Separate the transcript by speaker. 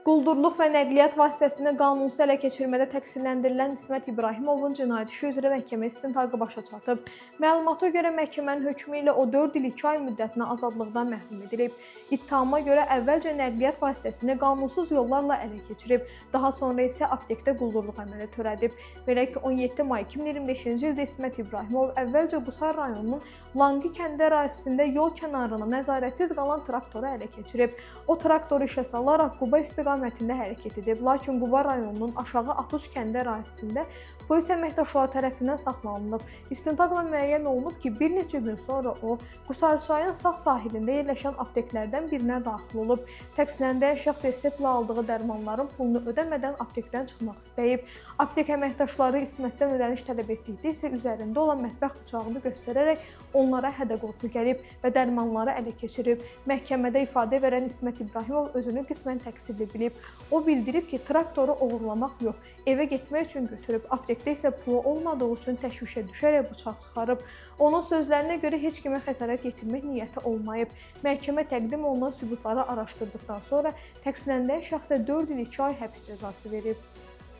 Speaker 1: Quldurluq və nəqliyyat vasitəsini qanunsuz ələ keçirmədə təqsirləndirilən İsmət İbrahimovun cinayət işi üzrə məhkəmə istintaqı başa çatıb. Məlumata görə, məhkəmənin hökmü ilə o 4 il 2 ay müddətinə azadlıqdan məhrum edilib. İttihama görə əvvəlcə nəqliyyat vasitəsini qanunsuz yollarla ələ keçirib, daha sonra isə aptekdə quldurluq əməli törədib. Belə ki, 17 may 2025-ci ildə İsmət İbrahimov əvvəlcə Qusar rayonunun Lanqi kəndi ərazisində yol kənarına nəzarətsiz qalan traktoru ələ keçirib. O traktoru işə salaraq Quba istiqamətində hərəkət edib. Lakin Quba rayonunun Aşağı Atuz kəndi ərazisində polis əməkdaşları tərəfindən saxlanılıb. İstintaqla müəyyən olunub ki, bir neçə gün sonra o Qusarçayın sağ sahilində yerləşən apteklərdən birinə daxil olub. Təqsirləndirilən şəxs reseptlə aldığı dərmanların pulunu ödəmədən aptekdən çıxmaq istəyib. Aptek əməkdaşları İsmətdən ödəniş tələb etdikdə isə üzərində olan mətbəx bıçağını göstərərək onlara hədə-qorxu gəlib və dərmanları ələ keçirib. Məhkəmədə ifadə verən İsmət İbrahimov özünü qismən təqsirli bilib. O bildirib ki, traktoru oğurlamaq yox, evə getmək üçün götürüb. Aptekdə isə pulu olmadığı üçün təşvişə düşərək bıçaq çıxarıb. Onun sözlərinə görə heç kimə xəsarət yetirmək niyyəti olmayıb. Məhkəmə təqdim olunan sübutları araşdırdıqdan sonra təqsirləndirilən şəxsə 4 il 2 ay həbs cəzası verib.